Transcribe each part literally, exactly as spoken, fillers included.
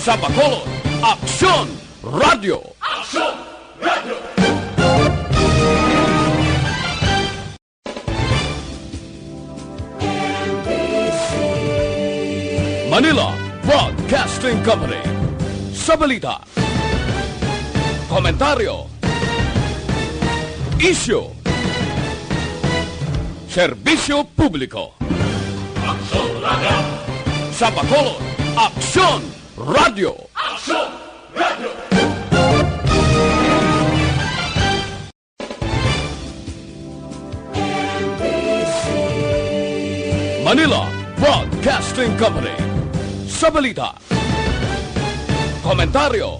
Sa Bacolod, Aksyon Radio. Manila Broadcasting Company. Sa balita, komentaryo, isyu, serbisyo publiko. Aksyon Radio. Sa Bacolod, Aksyon Radio. Aksyon Radio. Manila Broadcasting Company. Sa balita, komentaryo,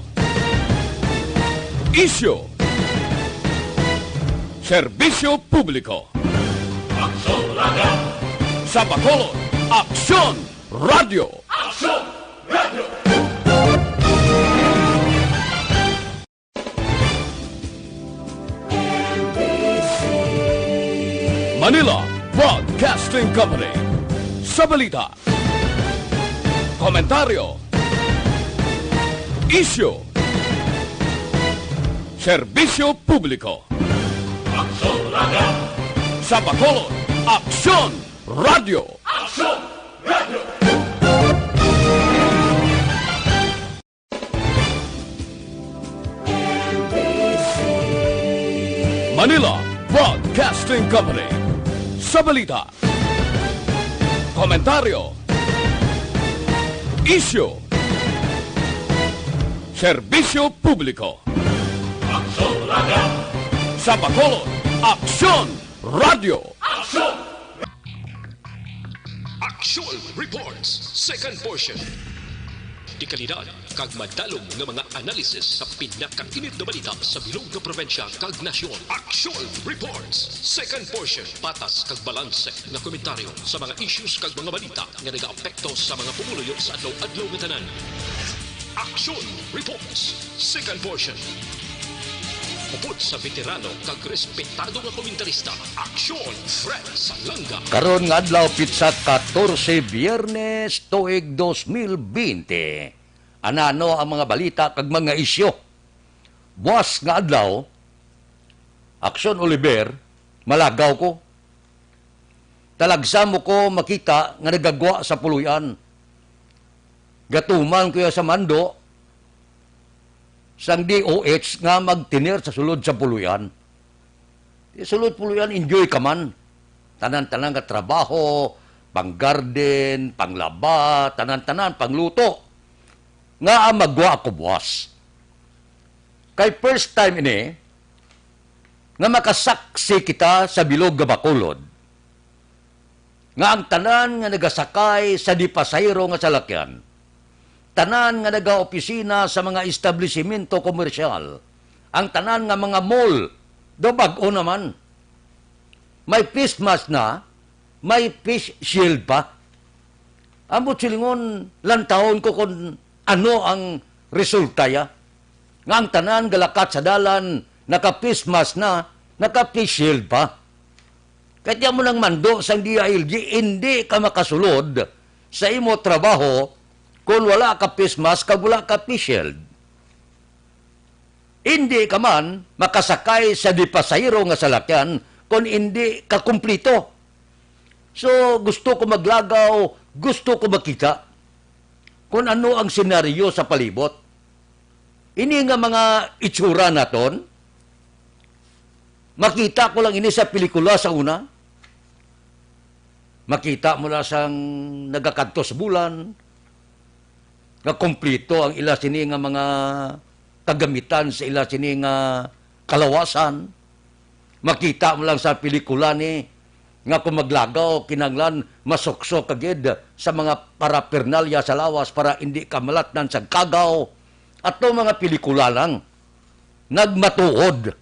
isyu, serbisyo publiko. Aksyon Radio. Sa Bacolod, Aksyon Radio. Aksyon Radio. Manila Broadcasting Company. Sa balita, komentaryo, isyu, serbisyo publiko. Aksyon Radio. Sa Bacolod, Aksyon Radio. Aksyon Radio. Manila Broadcasting Company. Sa balita, komentaryo, isyu, serbisyo publiko. Aksyon Radio. Sa Bacolod, Aksyon Radio. Aksyon! Action Reports, second portion. Dekalidad kag madalom nga mga analisis sa pinakainit nga balita sa bilog nga probinsya kag nasyon. Action Reports, second portion. Patas kag balanse nga komentaryo sa mga issues kag mga balita nga nagaapekto sa mga pumuluyo sa adlaw-adlaw nga tanan. Action Reports, second portion. Upod sa veterano kag respetado nga komentarista, Aksyon Fred Salanga. Karon nga adlaw, pitsa katorse, Biyernes, tuig dos mil bente. Anano ang mga balita kag mga isyu? Buas nga adlaw, Aksyon Oliver, malagaw ko. Talagsa mo ko makita nga nagagwa sa puloy-an. Gatuman ko ya sa mando sang D O H nga magtener sa sulod sa puloy-an. Di sulod puloy-an, enjoy ka man. Tanan-tanan nga trabaho, pang-garden, panglaba, tanan-tanan, pangluto. Nga magwa ako buas. Kay first time ini nga makasaksi kita sa bilog nga Bacolod, nga ang tanan nga nagasakay sa di-pasahero nga salakyan, tanan nga nagaopisina sa mga establisimento komersyal, ang tanan nga mga mall, daw bag-o naman. May face mask na, may face shield pa. Ambot silingon, lantawon ko kon ano ang resulta ya. Nga ang tanan galakat sa dalan, naka-face mask na, naka-face shield pa. Kay di mo nang mando sang D I L G, hindi ka makasulod sa imo trabaho kung wala ka face mask kag wala ka face shield. Hindi ka man makasakay sa di-pasahero nga salakyan kung hindi ka kumplito. So, gusto ko maglagaw, gusto ko makita kung ano ang senaryo sa palibot. Ini nga mga itsura naton, makita ko lang ini sa pelikula sa una. Makita mo na sang nagakadto sa bulan, nga kompleto ang ila sini nga mga kagamitan sa ila sini nga kalawasan. Makita mo lang sa pelikula ni nga kung maglagaw, kinahanglan masuksok ka gid sa mga paraphernalia sa lawas para hindi ka malatnan sa kagaw. Ato mga pelikula lang. Nagmatuod.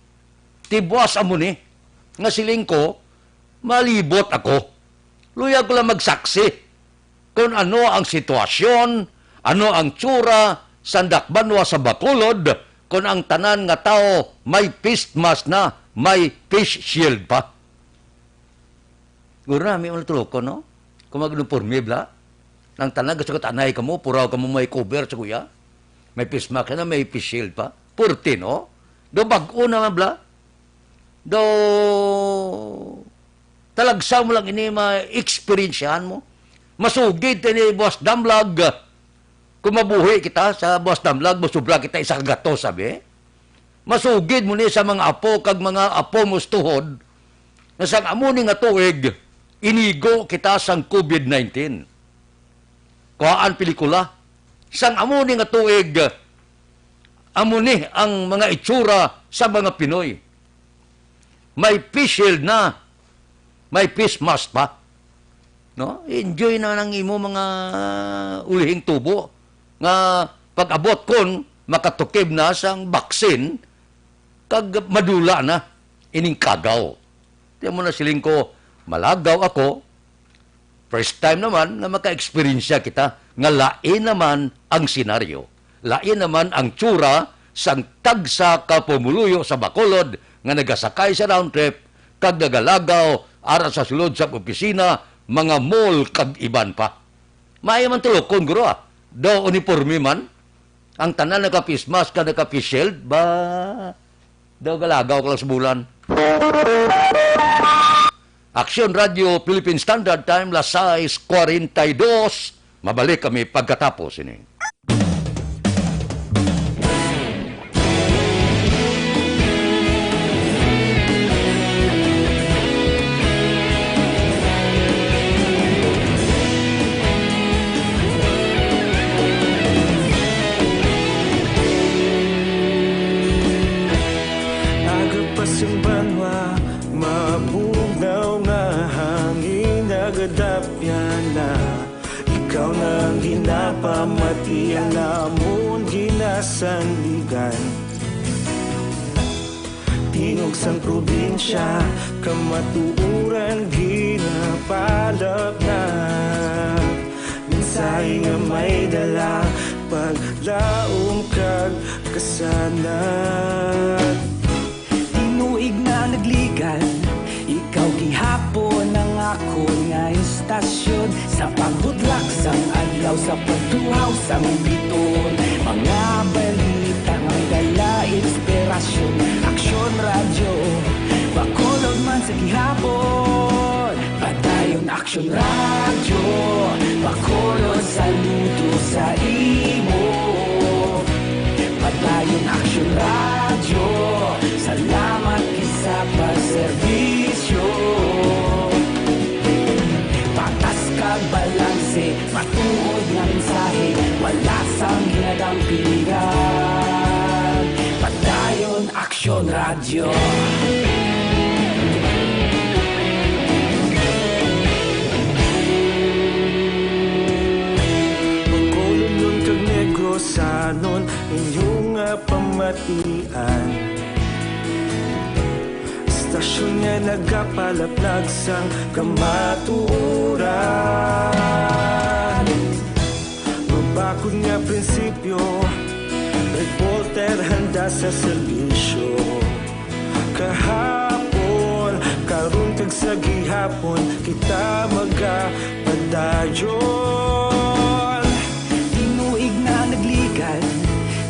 Tibuas amo ni nga siling ko, malibot ako. Luyag ko lang magsaksi kung ano ang sitwasyon, ano ang tsura sa dakbanwa sa Bacolod, kung ang tanan nga tawo may face mask na, may face shield pa. Gura, may mga tulokon, no? Kung mag-uniforme, bla? Ang tanan, gusto ko tanay kamo, puraw kamo may cover sa kuya. May face mask na, may face shield pa. Purti, no? Do bag-o naman, bla. Do talagsa mo lang ini ma-experience-an mo. Masugid ini, Boss Damlag. Kung mabuhi kita sa Boss Damlag, masubra kita isa ka gatos, sabi. Masugid mo ni sa mga apo kag mga apo mo sa tuhod, nga sang amo ni nga tuig, inigo kita sang covid nineteen. Kuhaan pelikula. Sang amo ni nga tuig, amo ni ang mga itsura sa mga Pinoy. May face shield na, may face mask pa. No? Enjoy na ang imo mga ulihing tubo nga pag-abot kon makatukib na sang baksin kag madula na ining kagaw. Di mo na siling ko, malagaw ako. First time naman nga maka-eksperyensya kita nga lain naman ang senaryo, lain naman ang tsura sang tagsa ka pumuluyo sa Bacolod nga nagasakay sa round trip kag nagalagaw ara sa sulod sa opisina, mga mall kag iban pa. Maayo man tulokon, guro, ah. Daw uniporme man. Ang tanan naka-face mask kag naka-face shield, ba? Daw galagaw ka lang sa bulan. Aksyon Radio Philippine Standard Time, las sais cuarenta y dos. Mabalik kami pagkatapos ini. Aga pa sing banwa, mabugnaw nga hangin nagadapyan na. Ikaw na ang ginapamati, ang amon ginasandigan. Tingog sang probinsya, kamatuoran ginapalap na. Mensahe nga may dala, paglaom kag kasanag. Tinuig na nagligan, ikaw gihapon ang akon nga istasyon. Sa pagbutlak sang adlaw, sa pagtuhaw sang bituon, mga balita nga may dala inspirasyon. Aksyon Radyo, Bacolod man sa gihapon. Padayon Aksyon Radyo, Bacolod, saludo sa imo. Padayon Aksyon Radyo, salamat gid sa pagserbisyo. Patas kag balanse, matuod nga mensahe, wala sang ginadampiligan. Padayon Aksyon Radyo. Bacolodnon kag Negrosanon, inyo nga pamatian. Istasyon nga nagapalaplag sang kamatuoran. Mabakod nga prinsipyo, reporter handa sa serbisyo. Kahapon, karon kag sa gihapon, kita magapadayon. Tinuig na nagligan,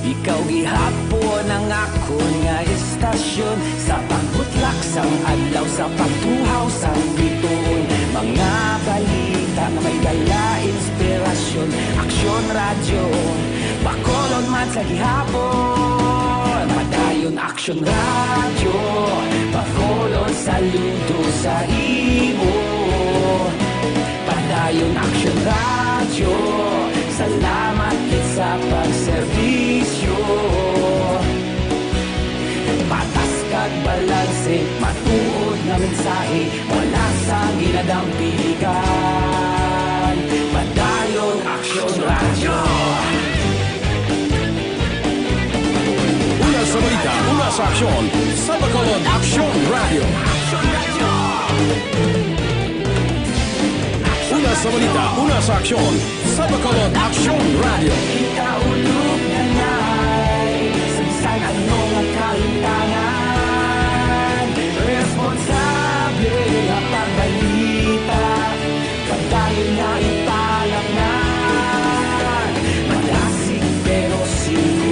ikaw gihapon ang akon nga istasyon. Sa pagbutlak sang adlaw, sa pagtuhaw sang bituon, mga balita nga may dala inspirasyon. Aksyon Radyo, Bacolod man sa gihapon. Padayon Aksyon Radyo, Bacolod, saludo sa imo. Padayon Aksyon Radyo, salamat gid sa pagserbisyo. Patas kag balanse, matuod nga mensahe, wala sang ginadampiligan. Padayon Aksyon Radyo. Una sa balita, una sa aksyon, sa Bacolod Aksyon Radyo. Una sa balita, una sa aksyon, sa Bacolod Aksyon Radyo. Kita ulog na na'y sa bisan ano nga kahintangan, responsable nga pagbalita, padayon nga ipalapnan. Malasig pero singko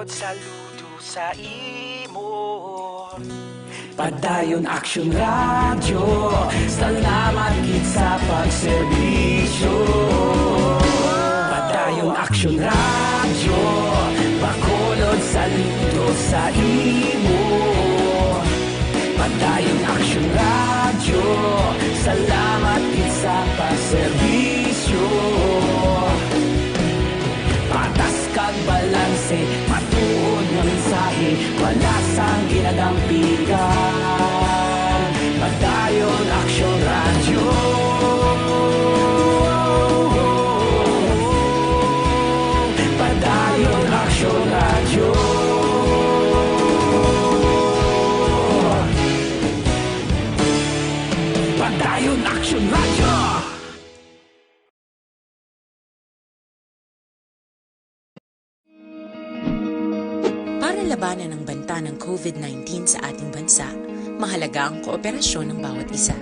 Saludo sa imo. Padayon Action Radio, salamat gid sa pagserbisyo. Padayon Action Radio, Bacolod, saludo sa imo. Padayon Action Radio, salamat gid sa pagserbisyo. Patas kag balanse, matuod nga mensahe, wala sang ginadampigan. Padayon Action Radio. Padayon Action Radio. Padayon Action Radio. Para labanan ang banta ng covid nineteen sa ating bansa, mahalaga ang kooperasyon ng bawat isa.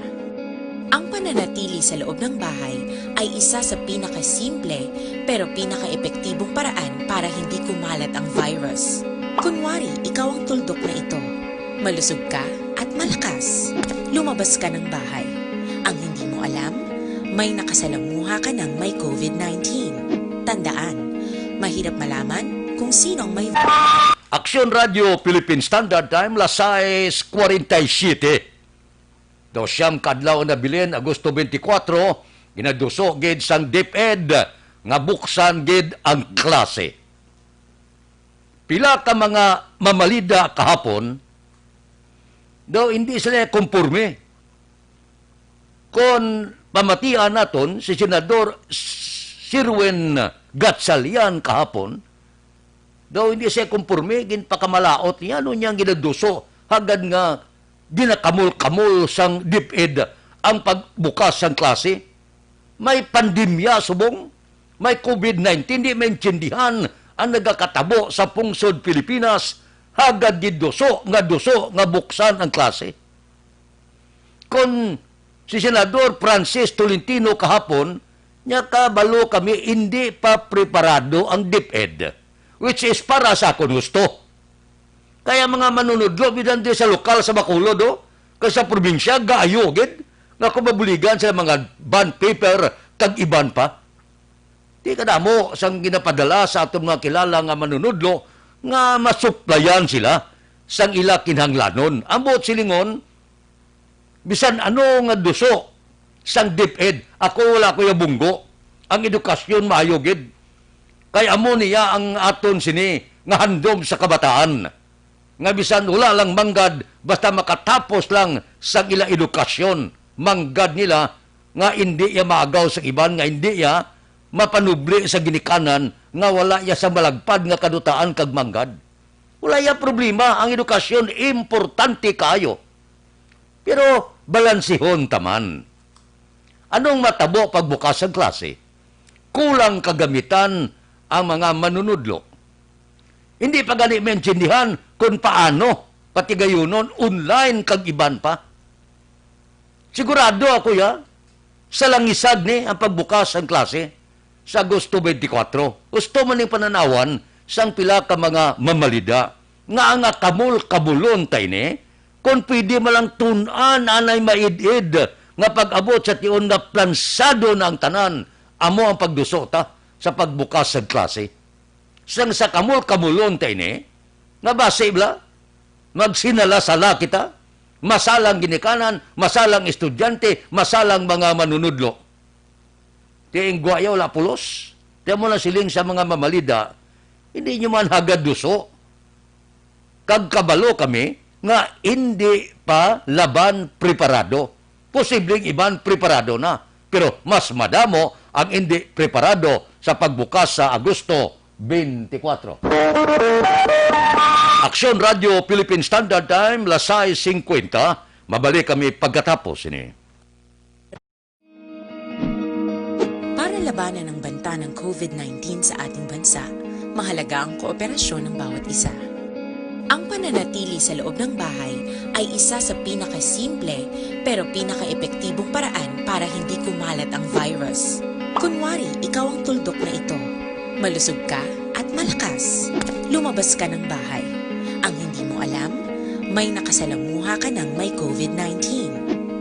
Ang pananatili sa loob ng bahay ay isa sa pinakasimple pero pinakaepektibong paraan para hindi kumalat ang virus. Kunwari, ikaw ang tuldok na ito. Malusog ka at malakas. Lumabas ka ng bahay. Ang hindi mo alam, may nakasalamuha ka ng may covid nineteen. Tandaan, mahirap malaman kung sino ang may Aksyon Radio Philippine Standard Time, las sais cuarenta y siete. Daw siyam ka adlaw na bilin, Agosto twenty-four, ginaduso gid sang DepEd nga buksan gid ang klase. Pila ka mga mamalida kahapon, daw hindi sila komporme. Kon pamatian naton si Senador Sherwin Gatchalian kahapon, daw hindi siya komporme, ginpakamalaot niya, ano niya ang ginaduso, hagad nga ginakamol-kamol sang DepEd ang pagbukas sang klase. May pandemya subong, may covid nineteen, di maintindihan ang nagakatabo sa pungsod Pilipinas, hagad giduso nga duso nga buksan ang klase. Kon si Senador Francis Tolentino kahapon, niya kabalo kami, hindi pa preparado ang DepEd, which is para sa akon husto. Kaya mga manunudlo, bisan di sa lokal sa Bacolod, oh, kag sa probinsya, gaayo gid nga kung mabuligan sa mga bond paper kag iban pa. Di kadamo sang ginapadala sa aton mga kilala nga manunudlo nga masuplayan sila sang ila kinahanglanon. Ang buot silingon, bisan ano nga duso sang DepEd, ako wala ko yabunggo. Ang edukasyon maayo gid. Kay amo niya ang aton sini nga handom sa kabataan, nga bisan wala lang manggad, basta makatapos lang sang ila edukasyon, manggad nila nga indi iya maagaw sa iban, nga indi iya mapanubli sa ginikanan, nga wala iya sa malagpad nga kadutaan kag manggad. Wala iya problema, ang edukasyon importante kaayo. Pero balansihon ta man. Anong matabo pagbukas ang klase? Kulang kagamitan ang mga manunudlo. Hindi pa gani maintindihan kung paano patigayunon online kag iban pa. Sigurado ako, ya, sa langisag ni ang pagbukas sang klase sa Agosto twenty-four. Gusto man ning pananawan sang pila ka mga mamalida nga ang akamol-kamulon ta ini, kon pwede man lang tun-an anay maid-id nga pag-abot sa tion nga plansado na ang tanan, amo ang pagduso ta sa pagbukas sang klase. Sang sa kamol-kamulon ta ini, nga basi bala, magsinala-sala kita, masalang ginikanan, masalang estudyante, masalang mga manunudlo. Ti ing guwaya wala pulos. Ti amo lang siling sa mga mamalida, hindi nyo man hagad duso. Kag kabalo kami nga indi pa laban preparado. Posibleng iban preparado na, pero mas madamo ang indi preparado sa pagbukas sa Agosto twenty-four. Aksyon Radio Philippine Standard Time, las sais singkwenta. Mabalik kami pagkatapos ini. Para labanan ang banta ng covid nineteen sa ating bansa, mahalaga ang kooperasyon ng bawat isa. Ang pananatili sa loob ng bahay ay isa sa pinakasimple pero pinakaepektibong paraan para hindi kumalat ang virus. Kunwari, ikaw ang tuldok na ito. Malusog ka at malakas. Lumabas ka ng bahay. Ang hindi mo alam, may nakasalamuha ka ng may COVID nineteen.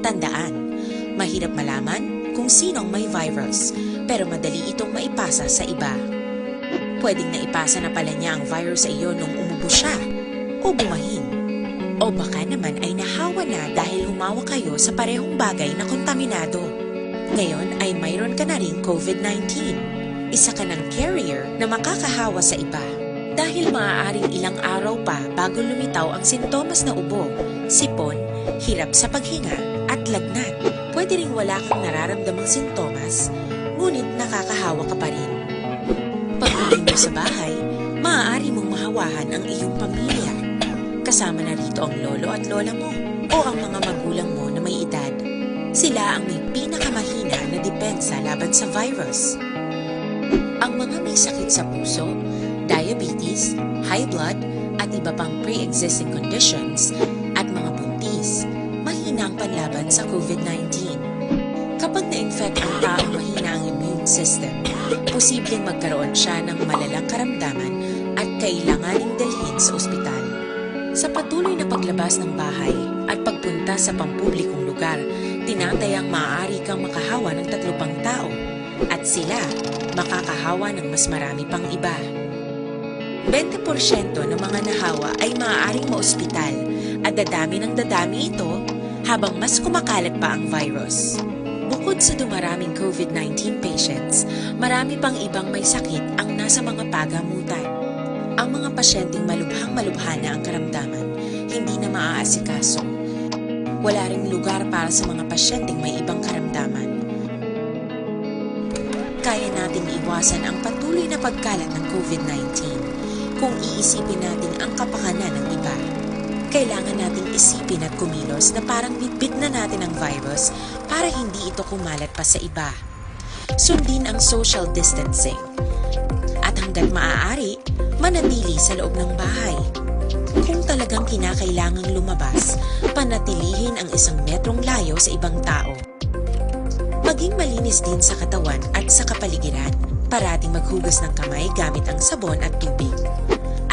Tandaan, mahirap malaman kung sino ang may virus, pero madali itong maipasa sa iba. Pwedeng naipasa na pala niya ang virus sa iyo nung umubo siya o bumahin. O baka naman ay nahawa na dahil humawak kayo sa parehong bagay na kontaminado. Ngayon ay mayroon ka na ring COVID nineteen. Isa ka ng carrier na makakahawa sa iba. Dahil maaaring ilang araw pa bago lumitaw ang sintomas na ubo, sipon, hirap sa paghinga, at lagnat. Pwede ring wala kang nararamdamang sintomas, ngunit nakakahawa ka pa rin. Pag-uwi mo sa bahay, maaari mong mahawahan ang iyong pamilya. Kasama na rito ang lolo at lola mo o ang mga magulang mo na may edad. Sila ang may pinakamahina na depensa laban sa virus. Ang mga may sakit sa puso, diabetes, high blood, at iba pang pre-existing conditions, at mga buntis, mahina ang panlaban sa COVID nineteen. Kapag na-infect ang taong mahina ang immune system, posibleng magkaroon siya ng malalang karamdaman at kailanganing dalhin sa ospital. Sa patuloy na paglabas ng bahay at pagpunta sa pampublikong lugar, tinatayang maaari kang makahawa ng tatlo pang tao at sila makakahawa ng mas marami pang iba. Bente porsyento ng mga nahawa ay maaaring maospital at dadami ng dadami ito habang mas kumakalat pa ang virus. Bukod sa dumaraming COVID nineteen patients, marami pang ibang may sakit ang nasa mga pagamutan. Ang mga pasyenteng malubhang-malubha na ang karamdaman, hindi na maaasikaso. Wala ring lugar para sa mga pasyenteng may ibang karamdaman. Kaya nating iwasan ang patuloy na pagkalat ng COVID nineteen kung iisipin natin ang kapakanan ng iba. Kailangan nating isipin at kumilos na parang bitbit na natin ang virus para hindi ito kumalat pa sa iba. Sundin ang social distancing. At hanggat maaari, manatili sa loob ng bahay. Kung talagang kinakailangang lumabas, panatilihin ang isang metrong layo sa ibang tao. Maging malinis din sa katawan at sa kapaligiran. Parating maghugas ng kamay gamit ang sabon at tubig.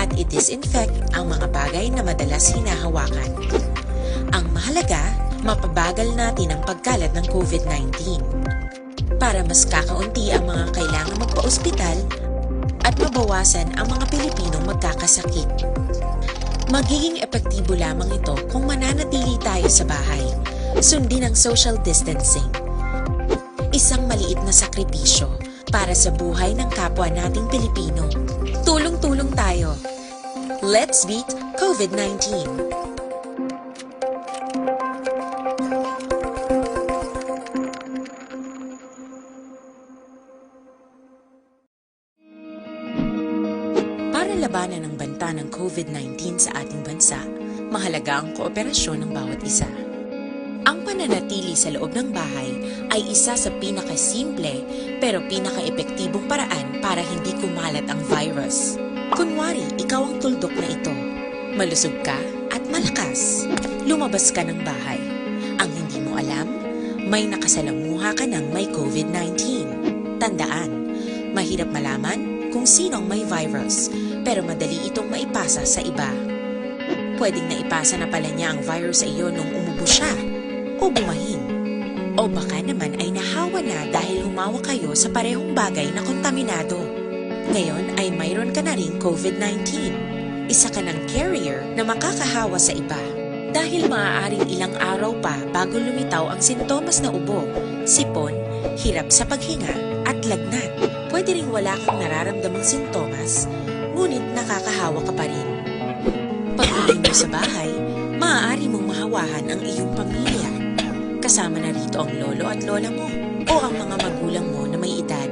At i-disinfect ang mga bagay na madalas hinahawakan. Ang mahalaga, mapabagal natin ang pagkalat ng COVID nineteen. Para mas kakaunti ang mga kailangang magpa-ospital at mabawasan ang mga Pilipinong magkakasakit. Magiging epektibo lamang ito kung mananatili tayo sa bahay. Sundin ang social distancing. Isang maliit na sakripisyo para sa buhay ng kapwa nating Pilipino. Tulong-tulong tayo. Let's beat COVID nineteen. Para labanan ang banta ng COVID nineteen sa ating bansa, mahalaga ang kooperasyon ng bawat isa. Ang pananatili sa loob ng bahay ay isa sa pinakasimple pero pinakaepektibong paraan para hindi kumalat ang virus. Kunwari, ikaw ang tuldok na ito. Malusog ka at malakas. Lumabas ka ng bahay. Ang hindi mo alam, may nakasalamuha ka ng may COVID nineteen. Tandaan, mahirap malaman kung sino ang may virus, pero madali itong maipasa sa iba. Pwedeng naipasa na pala niya ang virus sa iyo nung umubo siya o bumahin. O baka naman ay nahawa na dahil humawak kayo sa parehong bagay na kontaminado. Ngayon ay mayroon ka na ring COVID nineteen. Isa ka ng carrier na makakahawa sa iba. Dahil maaaring ilang araw pa bago lumitaw ang sintomas na ubo, sipon, hirap sa paghinga, at lagnat. Pwede ring wala kang nararamdamang sintomas, ngunit nakakahawa ka pa rin. Pag-uwi mo sa bahay, maaari mong mahawahan ang iyong pamilya. Kasama na rito ang lolo at lola mo o ang mga magulang mo na may edad.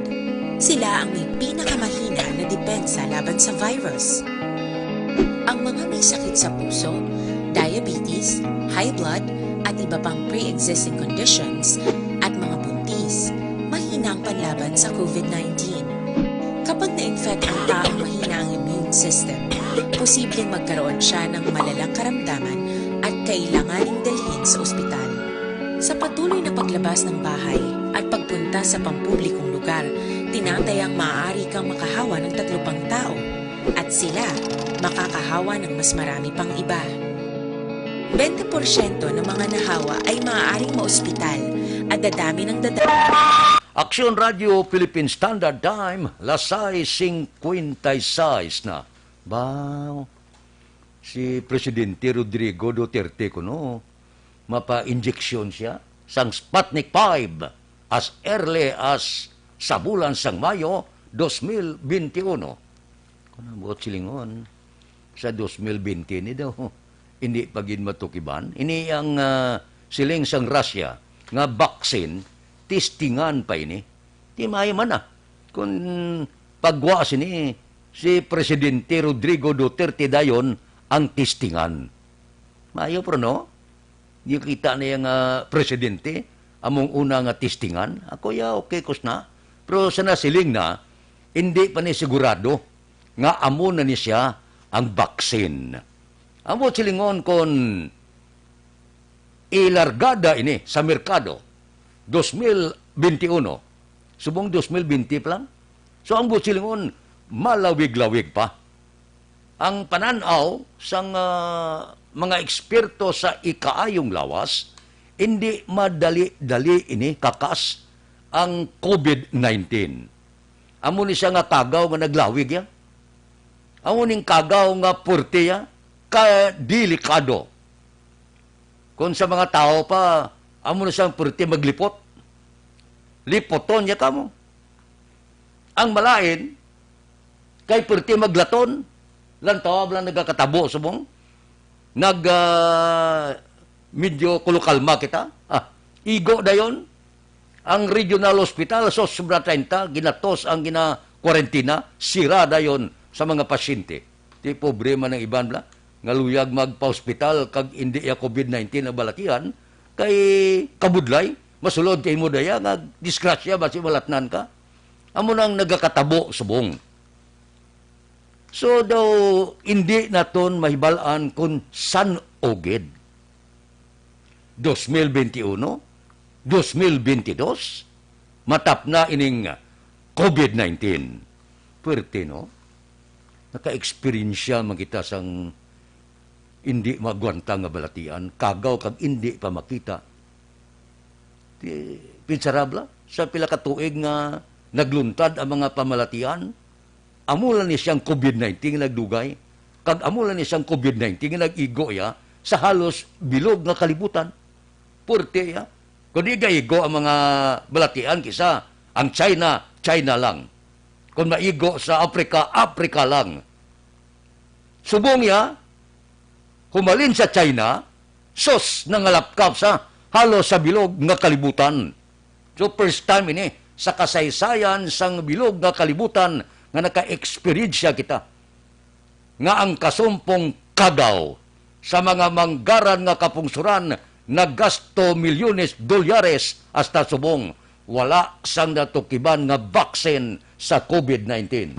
Sila ang may pinakamahina na depensa laban sa virus. Ang mga may sakit sa puso, diabetes, high blood, at iba pang pre-existing conditions, at mga buntis, mahina ang panlaban sa COVID nineteen. Kapag na-infect ang taong mahina ang immune system, posibleng magkaroon siya ng malalang karamdaman at kailanganing dalhin sa ospital. Sa patuloy na paglabas ng bahay at pagpunta sa pampublikong lugar, Tinatayang maaari kang makahawa ng tatlo pang tao, at sila makakahawa ng mas marami pang iba. Bente porsyento ng mga nahawa ay maaaring maospital at dadami ng dadami. Aksyon Radyo Philippine Standard Time, las sais singkwenta y sais na. Ba, si Presidente Rodrigo Duterte kuno, mapa-injeksyon siya sang Sputnik five as early as sa bulan sang Mayo dos mil benti uno. Kung ang buot silingon, sa dos mil benti ni daw, hindi pa gid matukiban. Ini ang, ah, siling sang Russia nga vaccine, testingan pa ini. Di maayo man na. Kung pagwa sini, si Presidente Rodrigo Duterte dayon ang testingan. Maayo, pero no? Di kita niya nga presidente, among una nga testingan. Ako ya, okay, kusna. Pero sa nasiling na, hindi pa ni sigurado nga amo na ni siya ang vaccine. Amo silingon kon ilargada ini sa merkado, dos mil benti uno. Subong dos mil benti pa lang. So, ang buot silingon, malawig-lawig pa. Ang panan-aw sang, ah, mga eksperto sa ikaayong lawas, indi madali-dali ini kakas ang covid nineteen. Amo ni siya nga kagaw nga naglawig ya. Amo ning kagaw nga purti ya, ka delikado. Kung sa mga tao pa, amo na siyang purti maglipot. Lipoton niya kamo. Ang malain, kay purti maglaton, lantaw lang nagakatabo subong. Nag, ah, medyo kulukalma kita. Ah, igo dayon. Ang regional hospital sa sobra treinta, ginatos ang gina-quarantina, sira dayon sa mga pasyente. Di problema ng iban bla, nga luyag magpa-hospital kag indi ya covid nineteen ang balatian, kay kabudlay, masulod kay mo daya nga disgrasya basi malatnan ka. Amo nang nagakatabo subong. So daw, indi naton mahibal-an kung san-o gid. Dos mil benti uno, dos mil benti dos, matap na ining covid nineteen. Puwerte, no? Naka-eksperyensya man kita sang indi maagwanta nga balatian, kagaw kag indi pa makita. Di, pinsarabla, sa pila ka tuig nga nagluntad ang mga pamalatian, amo lang ni siyang covid nineteen nga nagdugay, kag amo lang ni siyang covid nineteen nga nag-igo iya sa halos bilog nga kalibutan. Puwerte iya. Kundi gaigo ang mga balatian, kisa ang China, China lang. Kung maigo sa Africa, Africa lang. Subong iya, humalin sa China, sus, nangalapkap sa halos sa bilog nga kalibutan. So, first time ini sa kasaysayan sang bilog nga kalibutan nga naka-eksperyensya kita nga ang kasumpong kagaw sa mga manggaran nga kapungsuran nagasto milyones dolyares hasta subong wala sang natukiban nga vaccine sa covid nineteen.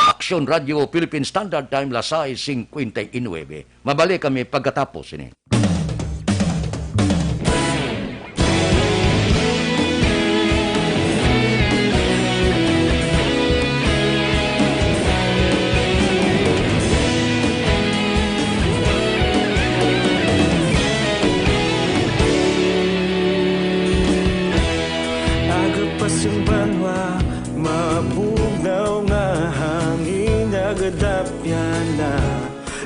Aksyon Radyo Philippine Standard Time, las sais singkwenta y nuebe. Mabalik kami pagkatapos ini. Aga pa sang banwa, mabugnaw nga hangin, nagadapyan na.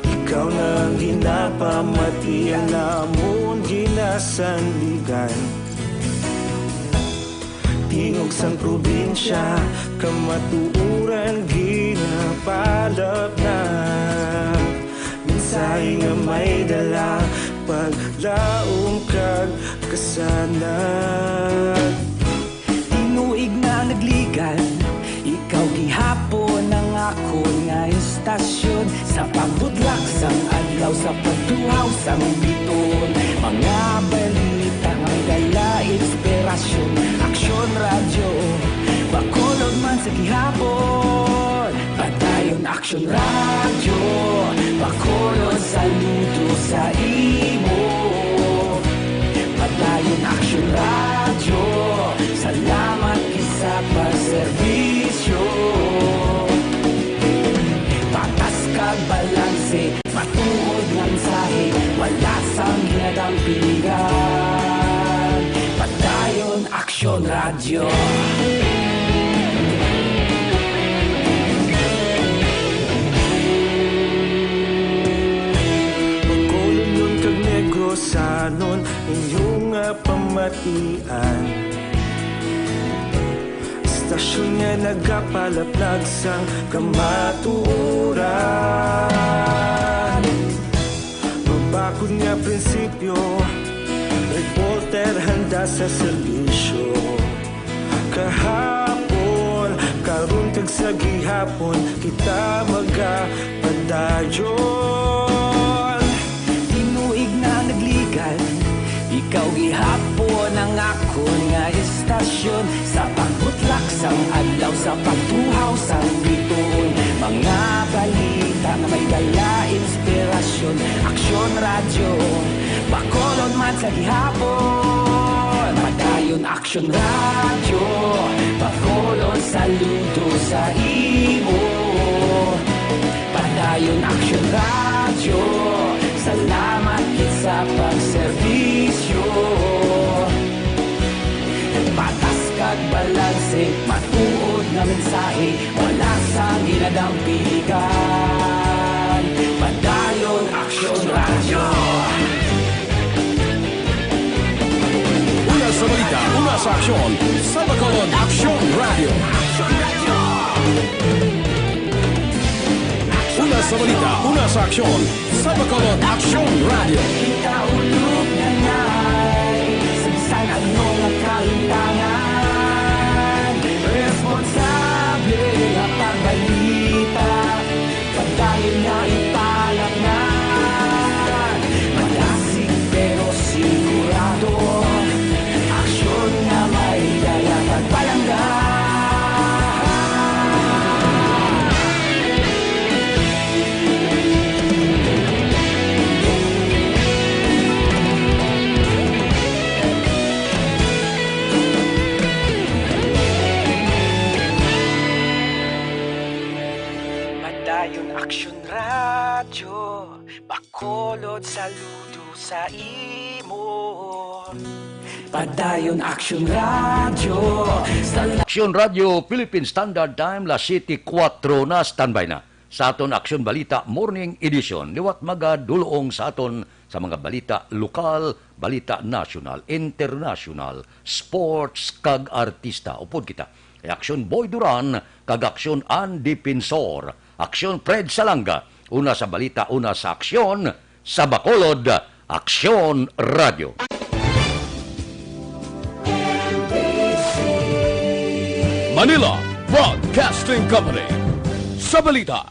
Ikaw na ang ginapamati, ang amon ginasandigan. Tingog sang probinsya, kamatuoran ginapalapnap. Mensahe nga may dala, paglaom kag kasanag. Tinuig na nagligan, ikaw gihapon ang akon nga istasyon. Sa pagbutlak sang adlaw, sa pagtuhaw sang biton, mga balita may dala inspirasyon. Aksyon Radyo Bacolod man sa gihapon. Padayon Aksyon Radyo Bacolod, saludo sa imo. Padayon Aksyon Radyo, salamat kisa Sanon inyong nga pamatian. Istasyon nga nagapalaplag sang kamatuoran. Mabakod nga prinsipyo, reporter handa sa serbisyo. Kahapon, karon kag sa gihapon, kita magapadayon. Tinuig na nagligan, ikaw gihapon ang akon nga istasyon. Sa pagbutlak sang adlaw, sa pagtuhaw sang bituon, mga balita nga may dala inspirasyon. Aksyon Radyo, Bacolod man sa gihapon. Padayon Aksyon Radyo, Bacolod, saludo sa imo. Padayon Aksyon Radyo, salamat gid sa pagserbisyo. Patas kag balanse, matuod nga mensahe, wala sang ginadampigan. Padayon Aksyon Radyo. Una sa balita, una sa aksyon, sa Bacolod Aksyon Radyo. Una sa balita, una sa aksyon, sa Bacolod Aksyon Radyo. Kita ulog na ngay, sa bisan ano nga kalintangan, responsable nga pagbalita. Padayon nga ipalapnan, madasig pero sigurado. Aksyon nga may dala kag palangga. Padayon Aksyon Radyo, Bacolod, saludo sa imo. Padayon Aksyon Radyo, sa Aksyon Radyo, Philippine Standard Time, las siete kuwatro na, standby na sa aton Aksyon Balita Morning Edition. Liwat magadulong sa aton sa mga balita lokal, balita nasyonal, internasyonal, sports, kag artista. Upod kita kay Aksyon Boy Duran kag Aksyon An Defensor, Aksyon Fred Salanga, una sa balita, una sa aksyon, sa Bacolod, Aksyon Radyo. Manila Broadcasting Company. Sa balita,